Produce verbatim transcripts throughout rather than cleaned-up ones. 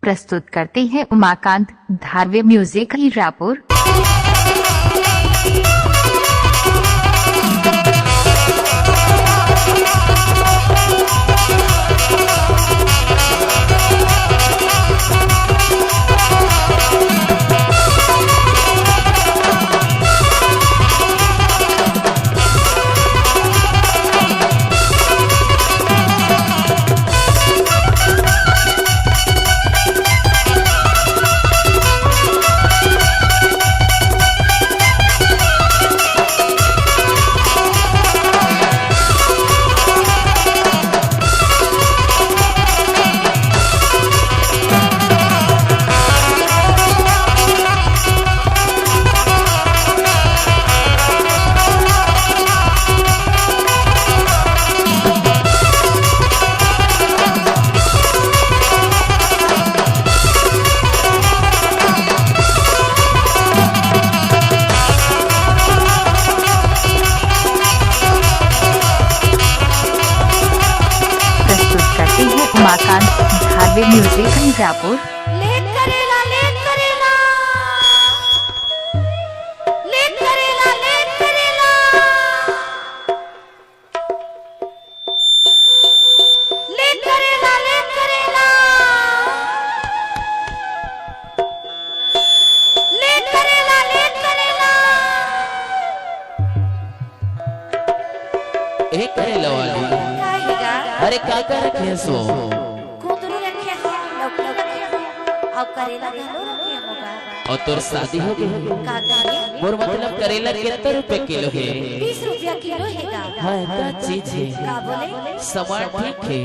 प्रस्तुत करते हैं उमाकांत धारवे म्यूजिक हीरापुर। प्रस्तुत करते हैं उमाकांत धारवे म्यूजिक हीरापुर। लेट करेला, लेट करेला, लेट करेला, लेट करेला, लेट करेला, लेट करेला, लेट करेला, लेट करेला। ए करेला वाली, काहे गा? अरे का कर रखे हस वो? कुंदरू रखे हंव, लौकी रखे हंव, अउ करेला घलो रखे हंव गा। अउ तोर शादी हो गे? का कहे? मोर मतलब करेला कितना रुपया किलो हे? बीस रुपया किलो हे गा। हाँ, का चीज हे? का बोले? सामान ठीक हे।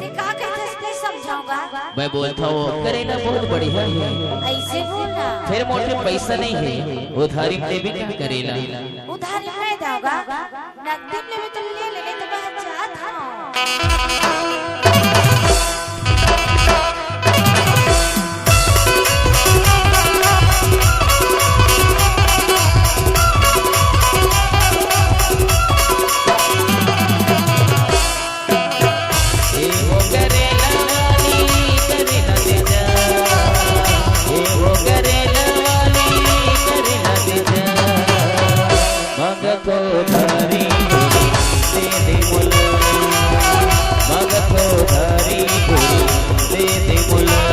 ते का कहत हस, ते समझावं गा। मैं बोलत हंव, करेला बहुत बढ़िया हे। अइसे बोल ना। फेर मोर करा पैसा नइ हे, उधारी में देबे का करेला? उधारी में नइ दंव गा, नगदी में लेबे त ले ले, नइ त मैं जात हंव। ए वो करेला वाली, करेला दे जा। ए वो करेला वाली, करेला दे जा। मांगथों उधारी, दे दे मोला। मांगथों उधारी, दे दे मोला।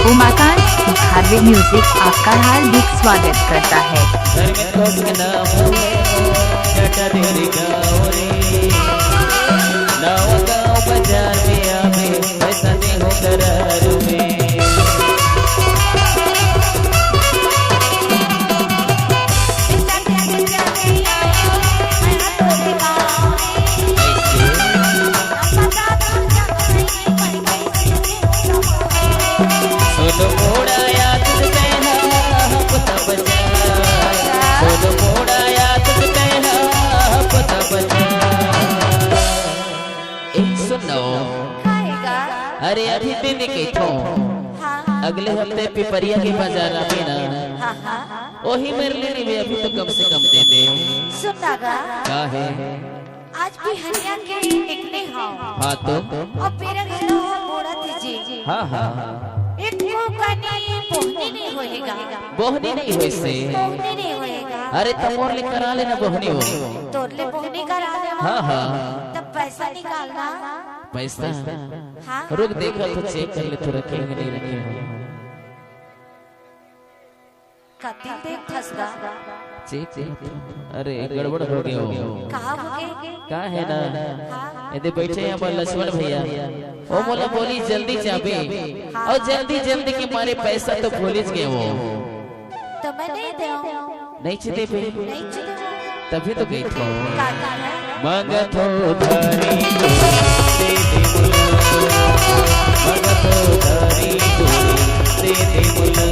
उमाकांत धारवे म्यूजिक आपका हार्दिक स्वागत करता है। धर्मेंद्र के नाम हवे, जटा देरी गाँव रे। नवा गाँव बाजार में आवे, पैसा दे हो करार में। सुन मोड़ा याद तेरा हफ्ता बजा, सुन मोड़ा याद तेरा हफ्ता बजा। ए, सुन ना। काहे गा? अरे, अभी ते नइ कहिथों। हाँ। अगले हफ्ते पिपरिया के बाजार आबे ना। हाँ, हाँ। ओही मेर ले लेबे, अभी तो कम से कम दे दे। सुन ना गा। का हे? आज बिहनिया के निकले हंव। हाँ तो? अब बेरा घलो ह बोड़त हे जी। हाँ, हाँ। एको बोहनी नहीं होएगा। बोहनी नहीं होए से। बोहनी नहीं होएगा। अरे त मोर ले करा लेना बोहनी हो। तोर ले बोहनी करा ले। हाँ, हाँ। तब पैसा निकालना। पैसा? हाँ। रुक, देखा तो चेक कर ले, तो रखे हैं नहीं रखे हैं। कति देख फसगा। चेक कर। अरे, गड़बड़ हो गया हो। का हो गए? का है ना? हाँ। एदे बैठे हैं हमारे लक्ष्मण भैया। ओ मोला बोली जल्दी जाबे। हाँ। और जल्दी जल्दी के मारे पैसा तो भूलिच गए हो। तो मैं नहीं दे। नहीं च देबे। नहीं च देबे। तभी तो गई थो। का, का है? मंगत हो धरी को दे दे मुला। मंगत हो धरी को दे दे मुला।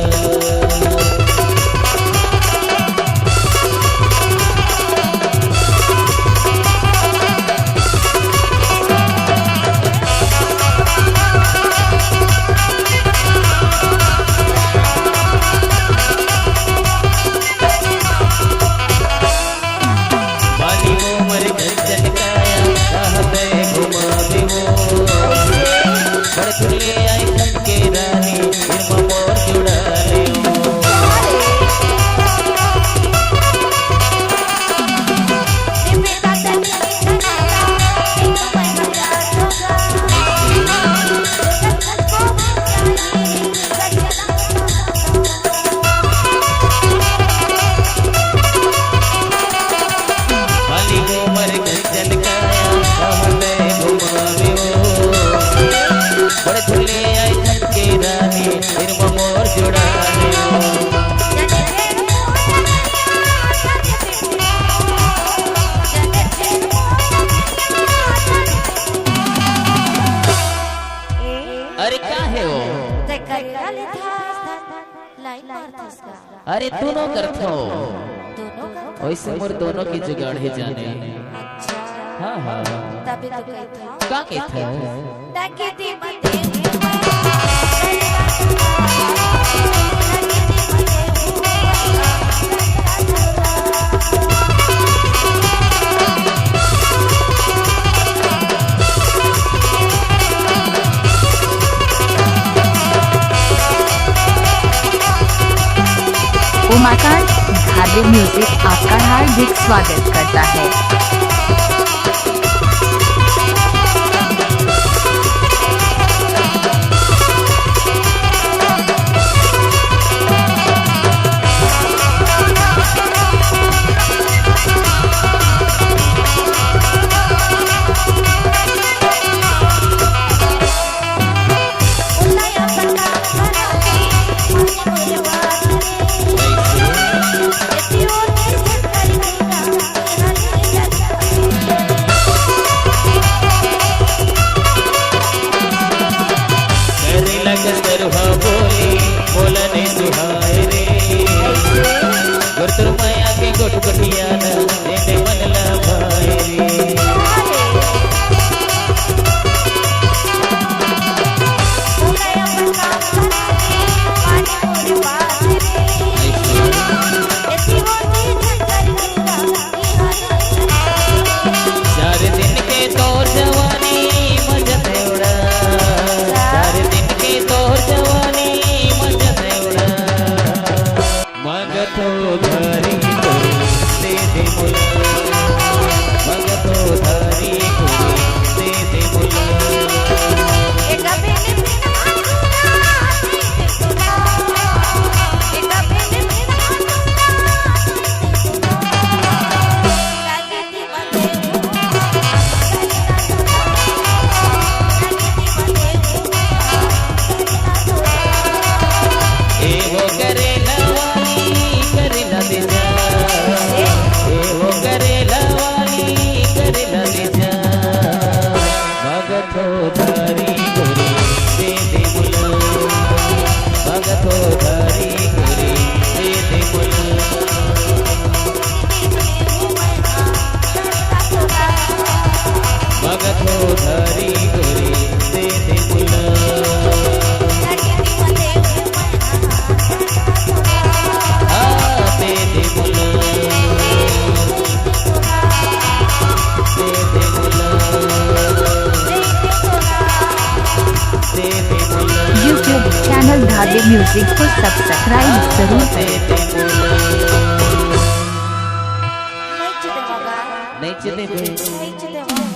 बाली उमर कंचन काया, राह तय घुमा देवो। बड़ दुल्ले आए खन के रानी, फिर मोर जुड़ा लेवो। खाली गोबर कंचन काया, कहले घुमावे ओ। बड़ झूले आई थके रानी, फिर मोर जुड़ा ले ओ। अरे का हे ओ? ते करेला ले था, लाइन मार था इसका। अरे दोनों करथो। दोनों करथो? वैसे मोर दोनों की जुगाड़ हे जाने। अच्छा। हाँ, हाँ। तभी तो कहथो। का कहथो? ताकि दी मते उमाकांत धाबे म्यूजिक आपका हार्दिक स्वागत करता है। करेला कस करुहा बोली, मोला नहीं सुहाय रे। गुरतुर माया के गोट गोटिया ना, देने मन ला भाय रे। चार दिन के तोर जवानी मजा देवड़ा, चार दिन के तोर जवानी मजा देवड़ा। मंगत हो धरी तो दे दे मुला, मंगत हो म्यूजिक को सब्सक्राइब जरूर करें। नहीं चिते मगा, नहीं चिते नहीं चिते मगा।